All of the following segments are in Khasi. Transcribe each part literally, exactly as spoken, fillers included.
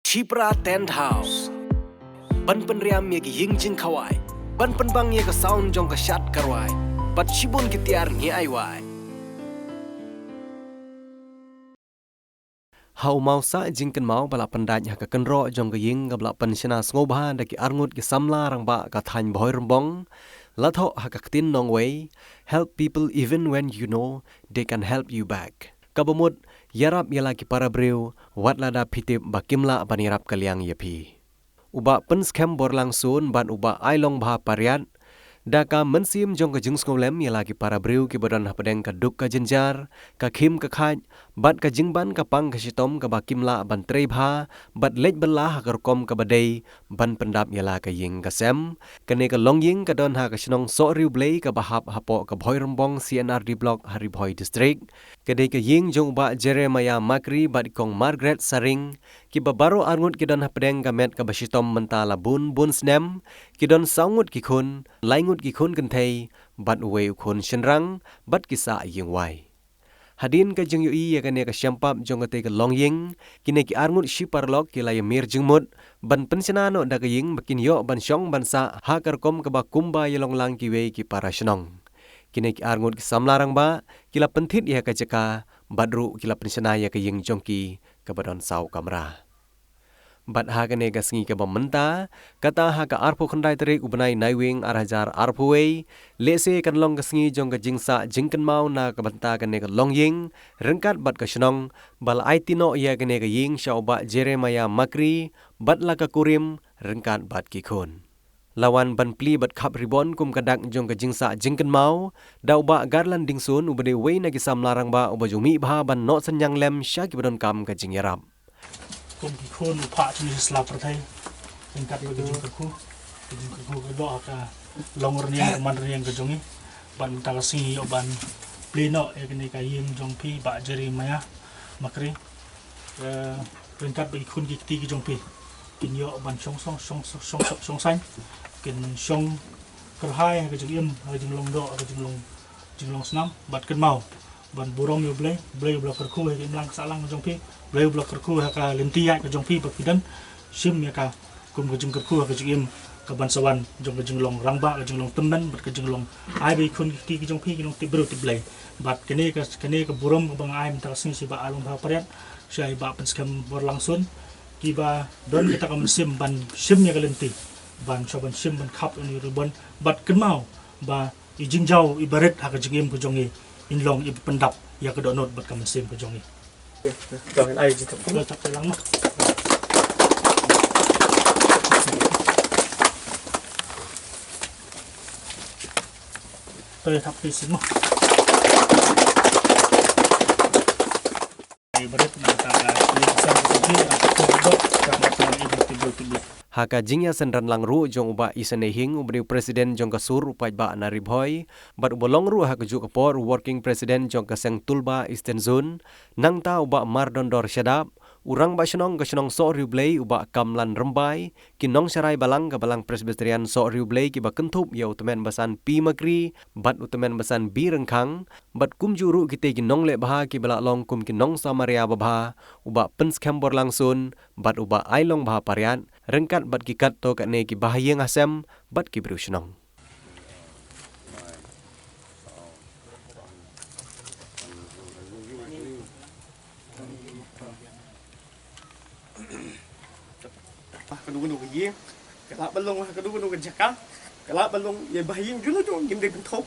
Shipra Tent House. Ban pynriam ïa ki ïing jingkhawai, ban pynbang ïa ka sound jong ka shad ka rwai, bad shibun ki tiar ngi ai wai. Ha u maw sah jingkynmaw ba la pyndait ha ka kynroh jong ka ïing kaba la pynshna sngewbha da ki arngut ki samla rangbah ka thaiñ Bhoirymbong, la thoh ha ka ktien nongwei, "Help people even when you know they can help you back." Kaba mut, ïarap ïa la ki para briew, wat lada phi tip ba kim lah ban ïarap kylliang ïa phi. U Bah Pynskhem Borlangsun bad u Bah Ailongbha Pariat, da ka mynsiem jong ka jingsngewlem ïa la ki para briew kiba don hapdeng ka duk ka jynjar, ka khim ka khait, bad ka jingban ka pang ka shitom kaba kim lah ban trei bha, bad leit bylla ha ka rukom kaba dei, ban pyndap ïa la ka ïing ka sem. Kane ka longïing ka don ha ka shnong Sohriewblei kaba hap hapoh ka Bhoirymbong C and R D Block ha Ri Bhoi District. Ka dei ka ïing jong u Bah Jeremiah Makri bad i Kong Margaret Saring, kiba baroh arngut ki don hapdeng ka met kaba shitom mynta la bun bun snem, ki don saw ngut ki khun, lai ngut ki khun kynthei, bad uwei u khun shynrang, bad ki sah ïing wai. Hadien ka jingïohi ïa kane ka shempap jong katei ka longïing, kine ki arngut shi paralok ki la ïamir jingmut ban pynshna noh da ka ïing ba kin ïoh ban shong ban sah ha ka rukom kaba kumba ïalong lang kiwei ki para shnong. Kine ki arngut ki samla rangbah ki la pynthit ïa ka jaka, bad ruh ki la pynshna ïa ka ïing jong ki kaba don saw kamra. Bad ha kane ka sngi kaba mynta, kata ha ka arphew khyndai tarik u bnai Naiwieng ar hajar arphew wei, lehse kan long ka sngi jong ka jingsah jingkynmaw na ka bynta kane ka longïing, ryngkat bad ka shnong, ba la aiti noh ïa kane ka ïing sha u Bah Jeremiah Makri, bad la ka kurim, ryngkat bad ki khun. La wan ban plie bad khap ribon kum ka dak jong ka jingsah jingkynmaw, da u Bah Garland Dingsun uba dei uwei na ki samla rangbah uba ju mih bha ban noh synñiang lem sha kiba donkam ka jingïarap. Kum ki khun u phah jong ngi sha sla pyrthei. Ryngkat bad ka jingkyrkhu, ka jingkyrkhu ka doh ha ka long rynïeng ka man rynïeng ka jong ngi. Bad mynta ka sngi ïoh ban plie noh ïa kane ka ïing jong phi Bah Jeremiah Makri. Eh, ryngkat bad ki khun ki kti ki jong phi. Kin ïoh ban shong shong shong shong shong shong shong saiñ. Kin shong kyrhai ha ka jingim, ha ka jinglong doh, ha ka jinglong, jinglong snam, bad kynmaw ban burom ïa U Blei, Blei uba la kyrkhu ha ka imlang ka sahlang ka jong phi, Blei uba la kyrkhu ha ka lynti ïaid ka jong phi, ba phi don shim ïa ka kum ka jingkyrkhu ha ka jingim, ka ban sa wan jong ka jinglong rangbah, ka jinglong tymmen, bad ka jinglong ai ba ki khun ki kti ki jong phi kin long tip briew tip Blei. Bad kane ka, kane ka burom kaba nga ai mynta ka sngi sha i Bah Ailongbha Pariat, sha i Bah Pynskhem Borlangsun, kiba don kata ka mynsiem ban shim ïa ka lynti, ban sha ban shim ban khap ïa une u ribon, bad kynmaw ba i jingjaw iba rit ha ka jingim ka jong ngi, in long iba pyndap ïa ka dohnud bad ka mynsiem ka jong ngi. Jong ngi ai jingthap. Jingthap lang ma. To ïa thap phi sien mo. Ai barit na ka ka ni ka san ka ni ka ka ka ka ka ka ka ka ka Ha ka jingïasynran lang ruh jong u Bah Isynei Hing uba dei u President jong ka Sur u paidbah na Ri Bhoi, bad uba long ruh ha kajuh ka por u Working President jong ka Seng Tulba Eastern Zone, nangta u Bah Mardondor Shadap, u Rangbah Shnong ka shnong Sohriewblei u Bah Kamlan Rymbai, ki nongsharai balang ka Balang Presbyterian Sohriewblei kiba kynthup ïa u Tymmen Basan P Makri bad u Tymmen Basan B Ryngkhang, bad kumjuh ruh kitei ki nongleh bha kiba la long kum ki nongsamaria babha, u Bah Pynskhem Borlangsun bad u Bah Ailongbha Pariat, ryngkat bad ki katto katne ki bahaïing hasem bad ki briew shnong. Kano kano ka ïing, ka lah ban long ha kano kano ka jaka, ka lah ban long ïa bahaïing juno juno, ngim dei ban thok.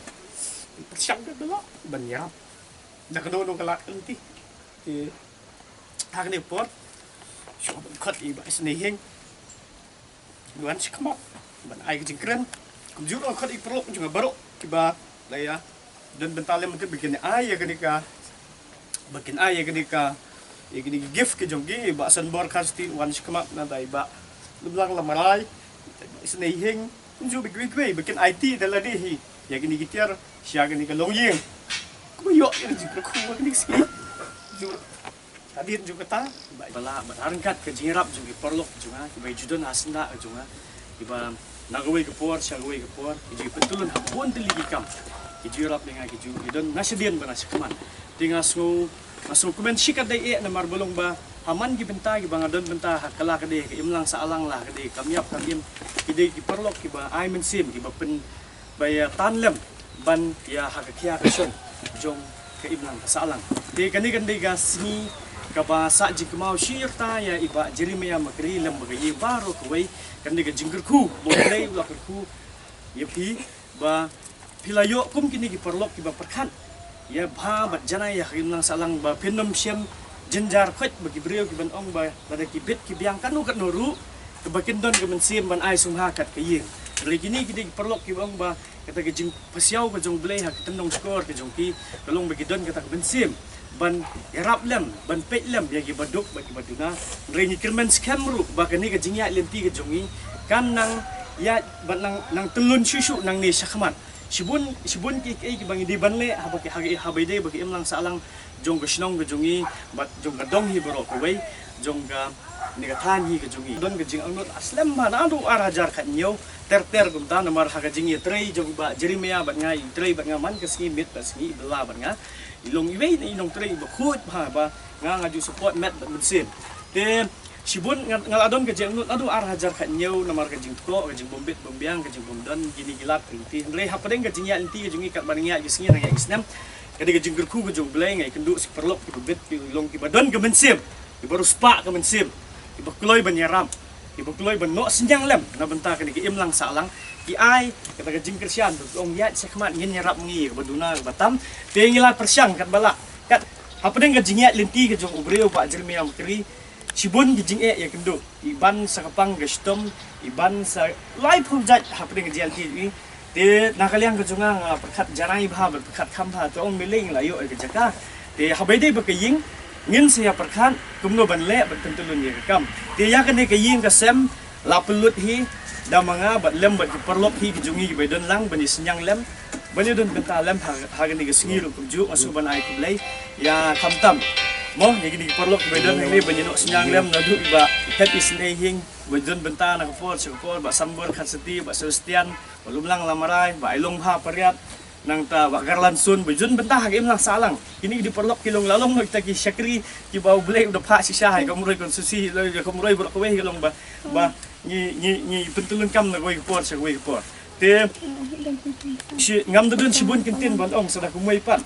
Pyrshang katba lah ban ïarap da kano kano ka lad ka lynti. Te ha kane ka por shuwa ban khot ïa i Bah Isynei Hing ban wan shakhmat ban ai ka jingkren. Kumjuh ruh khot ïa ki paralok jong nga baroh kiba la ïa don bynta lem, ba kin ai ïa kane ka, ba kin ai ïa kane ka, ïa kane ka gift ka jong ki, i Bah Sanbor Kharstien wan shakhmat, nangta i Bah Lumlang Lamrai, i Bah Isynei Hing, kumjuh bad kiwei kiwei ba kin aiti da lade hi ïa kine ki tiar sha kane ka longïing. Kumba ïoh ïa ka jingkyrkhu ha kane ka sngi. Kumjuh hadien jong kata, ba la, ba ryngkat ka jingïarap jong ki paralok jong nga, kiba ju don ha syndah jong nga, kiba na kawei ka por sha kawei ka por ki ju pyntylun ha bun tylli ki kam, ki ju ïarap ïa nga, ki ju, ki don na shadien bad na shakhmat. Te nga sngew Nga sngewkmen shikatdei eh namar ba long ba ha man ki bynta kiba nga don bynta ha ka la ka dei ka imlang sahlang la ka dei kam ïap kam im, ki dei ki paralok kiba ai mynsiem kiba pyn ba ïa tan lem ban ïa ha ka khia ka shon jong ka imlang ka sahlang. Te kane kan dei ka sngi kaba sah jingkynmaw shi ïa kata ïa i Bah Jeremiah Makri lem bad ka ïing baroh kawei. Kan dei ka jingkyrkhu ba U Blei u la kyrkhu ïa phi ba phi la ïoh kum kine ki paralok kiba pyrkhat ïa bha bad janai ïa ka imlang sahlang ba phin ym shem jynjar khoit ba ki briew kiban ong ba lada ki bit ki biang katno katno ruh kaba kin don ka mynsiem ban ai sngewbha kat ka ïing. Hynrei kine ki dei ki paralok kiba ong ba kata ka jingpasiaw ka jong U Blei ha ka tyndong shkor ka jong ki ka long ba ki don kata ka mynsiem ban ïarap lem, ban peit lem ïa kiba duk bad kiba duna. Hynrei ngi kyrmen skhem ruh ba kane ka jingïaid lynti ka jong ngi kan nang ïaid bad nang, nang tyllun shuh shuh nangne shakhmat. Shibun, shibun kiei kiei kiba ngi dei ban leh haba ki, haba, haba ïadei bad ka imlang sahlang jong ka shnong ka jong ngi bad jong ka dong hi baroh kawei, jong kane ka thaiñ hi ka jong ngi. Don ka jingangnud slem bha naduh ar hajar khathynñiew ter ter kumta namar ha ka jingïatrei jong i Bah Jeremiah bad nga, i trei bad nga man ka sngi miet bad sngi, i bylla bad nga. I long iwei na i nongtrei iba khuid bha ba nga, nga ju support met bad mynsiem. Te shibun nga, nga la don ka jingangnud naduh ar hajar khathynñiew namar ka jingpynkoh, ka jingbym bit bym biang, ka jingbym don kine ki lad ki lynti. Hynrei hapdeng ka jingïaid lynti ka jong ngi katba nang ïaid ki sngi nang ïaid ki snem, ka dei ka jingkyrkhu ka jong U Blei, nga ïakynduh sa ki paralok kiba bit, ki long kiba don ka mynsiem, kiba riewspah ka mynsiem, kiba kloi ban ïarap, kiba kloi ban noh synñiang lem na bynta kane ka imlang sahlang. Ki ai kata ka jingkyrshan ba ong ïaid shakhmat, ngin ïarap ngi kaba duna kaba tam. Te ngi la pyrshang katba lah kat hapdeng ka jingïaid lynti ka jong u briew Bah Jeremiah Makri. Shibun ki jingeh ïakynduh, i ban sa ka pang ka shitom, i ban sa laiphew jait hapdeng ka jingïaid lynti. Te na ka liang ka jong nga, nga pyrkhat janai bha bad pyrkhat kham bha, to ong mylliñ la ïoh ïa ka jaka. Te haba ïadei bad ka ïing, ngin sa ïa pyrkhat kumno ban leh bad pyntyllun ïa ka kam. Te ïa kane ka ïing ka sem la pynlut hi da ma nga bad lem bad ki paralok hi ki jong ngi kiba don lang ban ïa synñiang lem, ban ïa don bynta lem ha, ha kane ka sngi ruh kumjuh. Nga shu ban ai khublei ïa khamtam mo ïa kine ki paralok kiba don hangne ban ïa noh synñiang lem, naduh i Bah Thep Isynei Hieng ba don bynta na ka por sha ka por, Bah Sambor Khatsati, Bah Sebastian, Bah Lumlang Lamarai, Bah Ailong Bha Pariat, nangta Bah Garlan Sun ba don bynta ha ka imlang sahlang. Kine ki dei paralok ki long la long noh kita ki shakri kiba U Blei u da phah shisha ha ka Umroi constituency, ha ka Umroi baroh kawei ki long ba, ba ngi, ngi, ngi pyntyllun kam na kawei ka por sha kawei ka por. Te shi, ngam da don shibun kyntien ban ong sa da kumwei pat.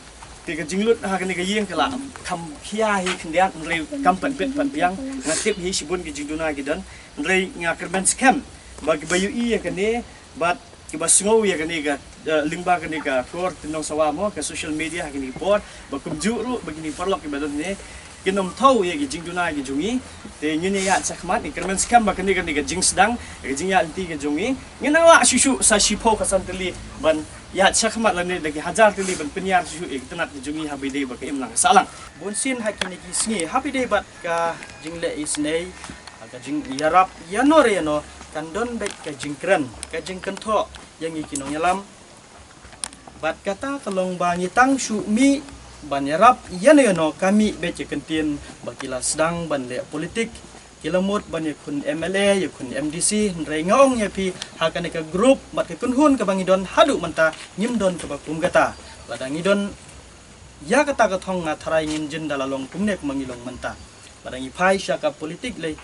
Te ka jinglut ha kane ka ïing ka la kham khia hi khyndiat, hynrei kam pat bit pat biang. Nga tip hi shibun ki jingduna ki don, hynrei nga kyrmen skhem ba kiba ïohi ïa kane bad kiba sngew ïa kane ka, eh, lyngba kane ka khor tyndong sawa mo, ka social media ha kine ki por, ba kumjuh ruh ba kine ki paralok kiba don ne kin ym thaw ïa ki jingduna ki jong ngi. Te ngin ïa ïaid shakhmat, ngi kyrmen skhem ba kane, kane ka jingsdang, ka jingïaid lynti ka jong ngi, ngin nang lah shuh shuh sa shiphew ka san tylli ban ïaid shakhmat lane da ki hajar tylli ban pynïar shuh shuh ïa ki tnat ki jong ngi haba ïadei bad ka imlang sahlang. Bunsien ha kine ki sngi haba ïadei bad ka jingleh isynei, ka jingïarap ïano re ïano, kan don beit ka jingkren, ka jingkynthoh ïa ngi ki nongïalam. Bad kata ka long ba ngi tang shu mih ban ïarap ïano ïano, ka mih beit ïa ka kyntien ba ki la sdang ban leh politik, ki la mut ban ïakhun M L A, ïakhun M D C, hynrei nga ong ïa phi ha kane ka group bad ka kynhun kaba ngi don haduh mynta ngim don kaba kum kata. Lada ngi don ïa kata ka thong nga tharai ngin jin da la long kumne kumba ngi long mynta. Lada ngi phai sha ka politik lei,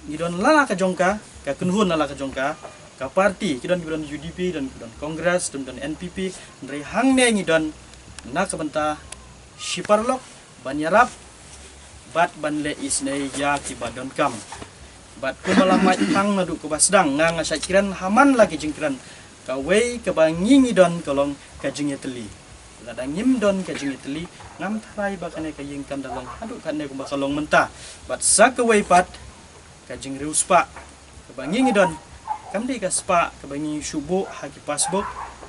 ngi don la la ka jong ka, ka kynhun la la ka jong ka, ka party, ki don, ki don U D P, don, ki don Congress, don, don N P P, hynrei hangne ngi don na ka bynta shi paralok ban ïarap bad ban leh isynei ïa kiba donkam. Bad kumba la mait thang naduh kaba sdang, nga nga shait kren ha man la ki jingkren, kawei kaba ngi ngi don ka long ka jingïatylli. Lada ngim don ka jingïatylli, ngam tharai ba kane ka ïing kan da long haduh katne kumba ka long mynta. Bad sa kawei pat, ka jingriewspah kaba ngi ngi don, kam dei ka spah kaba ngi shu buh ha ki passbook.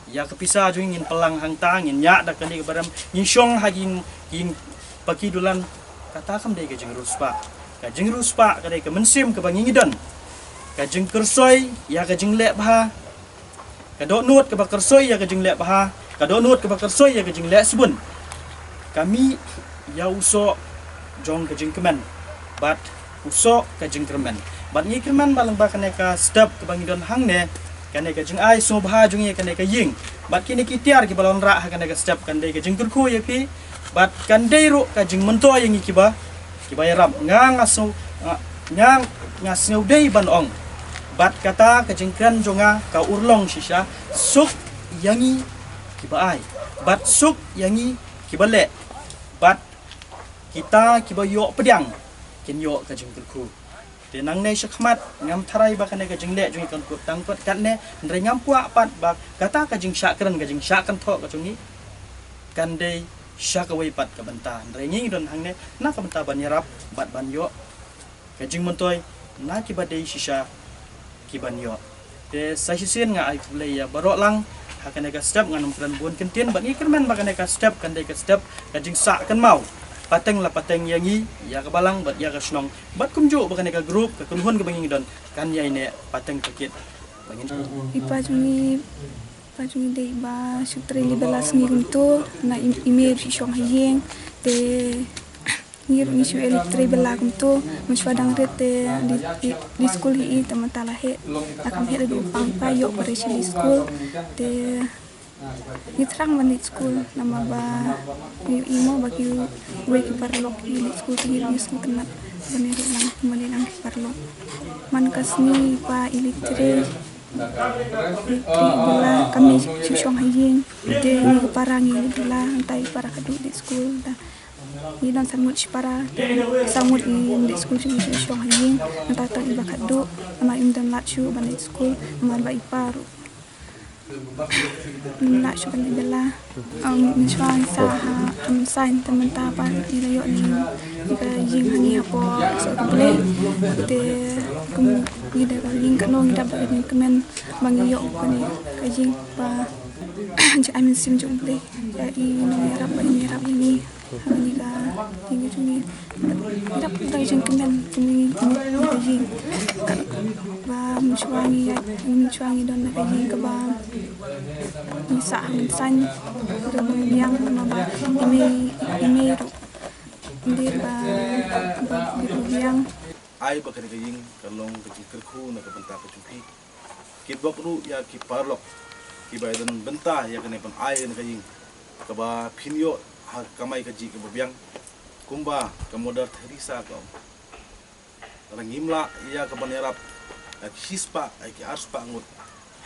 Ïa ka pisa jong ngi ngin pynlang hangta, ngin ïaid da kane ka barim, ngin shong ha ki, ki paki dulan. Kata kam dei ka jingriewspah. Ka jingriewspah ka dei ka mynsiem kaba ngi ngi don, ka jingkyrsoi ïa ka jingleh bha. Ka dohnud kaba kyrsoi ïa ka jingleh bha, ka dohnud kaba kyrsoi ïa ka jingleh sbun, ka mih ïa u soh jong ka jingkmen bad u soh ka jingkyrmen. Bad ngi kyrmen ba lyngba kane ka step kaba ngi don hangne, kane ka jingai sngewbha jong ngi ïa kane ka ïing bad kine ki tiar kiba la wanrah ha kane ka step, kan dei ka jingkyrkhu ïa phi Bad kan dei ruh ka jingmyntoi ïa ngi kiba, kiba ïarap. Nga nga sngew, nga, nga, nga sngewdei ban ong. Bad kata ka jingkren jong nga ka urlong shisha, suk ïa ngi kiba ai. Bad suk ïa ngi kiba leh. Bad kita kiba ïoh pdiang kin ïoh ka jingkyrkhu. Te nangne shakhmat ngam tharai ba kane ka jingleh jong ngi kan kut tang kut katne, hynrei ngam kwah pat ba kata ka jingshah kren, ka jingshah kynthoh ka jong ngi kan dei sha kawei pat ka bynta. Hynrei ngi don hangne na ka bynta ban ïarap bad ban ïoh ka jingmyntoi na kiba dei shisha kiban ïoh. Te sa shisien nga ai khublei ïa baroh lang. Ha kane ka step ngan ym kren bun kyntien, bad ngi kyrmen ba kane ka step kan dei ka step ka jingsah kynmaw pateng la pateng ïa ngi, ïa ka balang bad ïa ka shnong, bad kumjuh ba kane ka group, ka kynhun kaba ngi don kan ïai neh pateng pakit. Ba ngin I pa jong ngi, pa jong ngi dei ba shu trei li ba la sngi kumto, na i, i mei ruh shu shong ha ïing. Te ngi ruh ngi shu eli trei ba la kumto, mynshuwa dang rit te li, li, li skul hi i, te mynta la heh. La kham heh la duh pang pa ïoh ba re shu li skul. Te ngi thrang ban leit skul namar ba ngi ïohi mo ba kiwei ki paralok ki leit skul, te ngi ruh ngi sngewtynnat ban ïa leit lang, ban leit lang ki paralok. Man ka sngi pa i leit trei, i leit trei i bylla, ka mei shu shong ha ïing. Te ngi ki para ngi leit bylla, hangta i para ka duh leit skul. Te ngi don san ngut shipara, te san ngut ngi leit skul shu, shu shong ha ïing. Hangta tang i ba ka duh, namar im don lad shuh ban leit skul namar ba i pa ruh Ngi lah shuh ban ïa bylla. Am, mynshuwa ngi sah ha, am, sign te mynta pat ngi la ïoh ïa ka ïing ha ngi hapoh soh U Blei. Te kum ngi da ka ïing kano ngi dap da ka jingkmen ba ngi ïoh kane ka ïing ba jong, ai mynsiem jong U Blei. Ïa i nongïarap ba i ïarap ïa ngi. Ngi ka, ngi ka jong ngi. Ngi dap da ka jingkmen, jong ngi, ngi ka jing. Ka, ba mynshuwa ngi, mynshuwa ngi don na ka jing kaba ngi sah ha Mynsiem, ka ba biang, ma ba i mei, i mei ruh. Ngi ba, ba, ba biang. Ai ba kane ka ïing ka long ka jingkyrkhu na ka bynta ka jong phi. Kitbok ruh ïa ki paralok kiba ïadon bynta ïa kane ban ai ïa kane ka ïing kaba phin ïoh ha ka kamai kajih kaba biang. Kumba ka Mother Teresa ka ong, lada ngim lah ïa ka ban ïarap ïa ki shispah, ïa ki arspah ngut,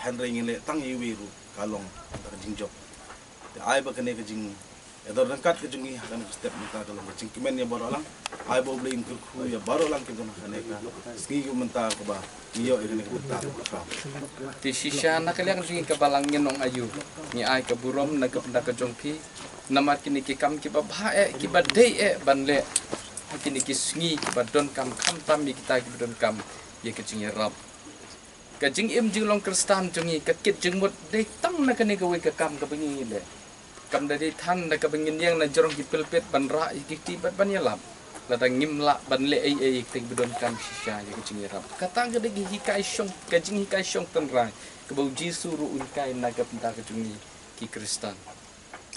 hynrei ngin leh tang ïa iwei ruh ka long kata ka jingjop. Te ai ba kane ka jing Ïa don ryngkat ka jong ngi ha kane ka step mynta ka long ka jingkmen ïa baroh lang. Ai ba U Blei un kyrkhu ïa baroh lang ki don ha kane ka sngi ka mynta kaba ngi ïoh ïa kane ka bynta kaba khraw. Te shisha na ka liang jong ngi ka balang ngin ong aïu, ngi ai ka burom na ka bynta ka jong phi. Namar kine ki kam kiba bha eh kiba dei eh ban leh ha kine ki sngi kiba donkam, khamtam ïa kita kiba donkam ïa ka jingïarap. Ka jingim jinglong Khristan jong ngi, ka kit jingmut dei tang na kane kawei ka kam kaba ngi leh. Kam da dei than da kaba ngin ïeng na jrong ki pulpit ban rah ïa ki kti bad ban ïalap. Lada ngim lah ban leh ei ei ïa kita kiba donkam shisha ïa ka jingïarap. Kata ka dei ka hikai shong, ka jinghikai shong tynrai kaba U Jisu ruh u hikai na ka bynta ka jong ngi ki Khristan.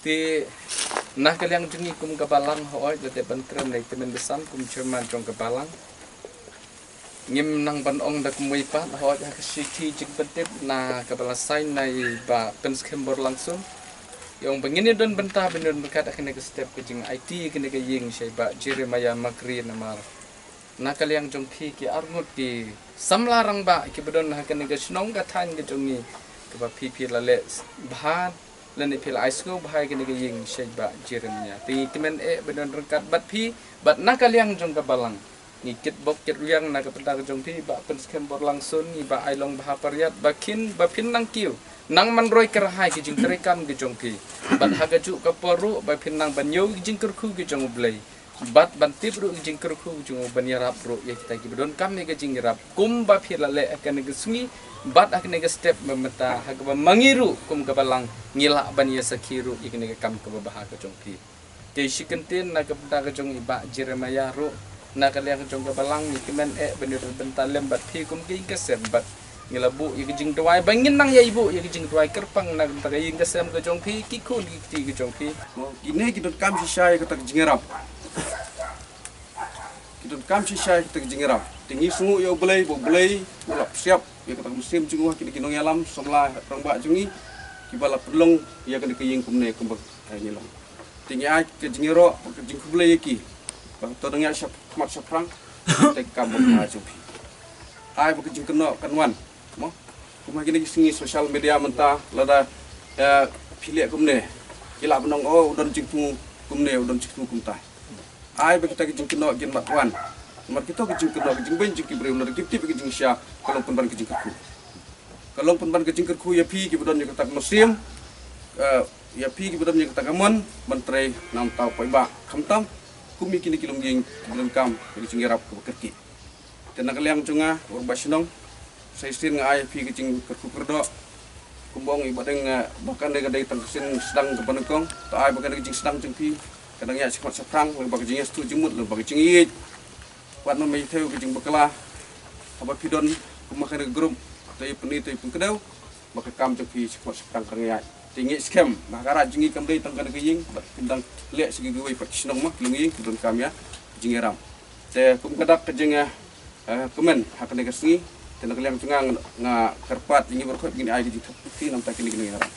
Te na ka liang jong ngi kum ka balang, hooid, lada ban kren na i tymmen basan kum chairman jong ka balang, ngim nang ban ong da kumwei pat, hooid, ha ka shithi jingpyntip na kaba la sign na i Bah Pynskhem Borlangsun. I ong ba ngin ïa don bynta, ban ïa don bynta ha kane ka step ka jingaiti kane ka ïing sha i Bah Jeremiah Makri namar na ka liang jong phi ki arngut ki samla rangbah kiba don ha kane ka shnong ka thaiñ ka jong ngi, kaba phi phi la leh bha lane phi la ai sngewbha ïa kane ka ïing sha i Bah Jeremiah. Te ngi kmen eh ban don ryngkat bad phi, bad na ka liang jong ka balang ngi kitbok kitrwiang na ka bynta ka jong phi, Bah Pynskhem Borlangsun, ngi ba ai long bha pariat ba kin, ba phin nang kiew nang man roi kyrhai ki jingtrei kam ki jong phi. Bad ha kajuh ka por ruh ba phin nang ban ïoh ki jingkyrkhu ki jong U Blei. Bad ban tip ruh ki jingkyrkhu jong u, ban ïarap ruh ïa kita kiba donkam ïa ka jingïarap kumba phi la leh ha kane ka sngi bad ha kane ka step mynta, ha kaba ma ngi ruh kum ka balang ngi lah ban ïa sakhi ruh ïa kane ka kam kaba bha ka jong phi. Te shi kyntien na ka bynta ka jong i Bah Jeremiah ruh, na ka liang jong ka balang ngi kmen eh ban ïa don bynta lem bad phi kum ka ïing ka sem bad ngi la buh ïa ka jingduwai ba ngin nang ïa buh ïa ka jingduwai kyrpang na ka bynta ka ïing ka sem ka jong phi, ki khun ki kti ka jong phi. Kine ki donkam shisha ïa kata ka jingïarap. Ki donkam shisha ïa kata ka jingïarap. Te ngi sngewnguh ïa U Blei ba U Blei u la pynsiap ïa kata ka mynsiem jong u ha kine ki nongïalam samla rangbah jong ngi kiba la pynlong ïa kane ka ïing kumne kumba ka ngi long. Te ngi ai ka jingïaroh, ka jingkhublei ïa ki ba to dang ïa shap khmat shaphrang. Te kam ba ka jong phi, ai ba ka jingkynnoh kan wan, mo. Kumba kine ki sngi social media mynta, lada, eh, phi leh kumne, ki lah ban ong, oh, u don jingthmu kumne, u don jingthmu kumta. Ai ba kita ki jingkynnoh kin mat wan. Namar kita ki jingkynnoh, ki jingbeiñ jong ki briew, lada ki tip ki jingshisha, ka long pynban ka jingkyrkhu. Ka long pynban ka jingkyrkhu ïa phi kiba don ïa kata ka mynsiem, eh, ïa phi kiba don ïa kata ka mon ban trei na bynta u paidbah, khamtam kum ïa kine ki longïing kiba donkam ïa ka jingïarap kaba kyrkieh. Te na ka liang jong nga, u rangbah shnong, sa shisien nga ai ïa phi ka jingkyrkhu kyrdoh. Kumba ong i Bah Deng, eh, ba kane ka dei tang ka sien sdang kaba nyngkong, to ai ba kane ka jingsdang jong phi ka dang ïaid shakhmat shaphrang lyngba ka jingïasnoh jingmut, lyngba ka jingïeit. Wat nym ïa thew ka jingbakla. Haba phi don kum ha kane ka group, to ïa pyni to ïa pynkdew ba ka kam jong phi shakhmat shaphrang ka dang ïaid. Te ngeit skhem ba ha ka raid jong ngi kam dei tang kane ka ïing, bad phin dang leh sha kiwei pat ki shnong, mo, ki longïing ki donkam ïa ka jingïaram. Te kum ka dak ka jing, eh, eh, kmen ha kane ka sngi, te na ka liang jong nga, nga kyrpad ïa ngi baroh ba ngin ai ka jingthap kti na bynta kine ki nongïalam.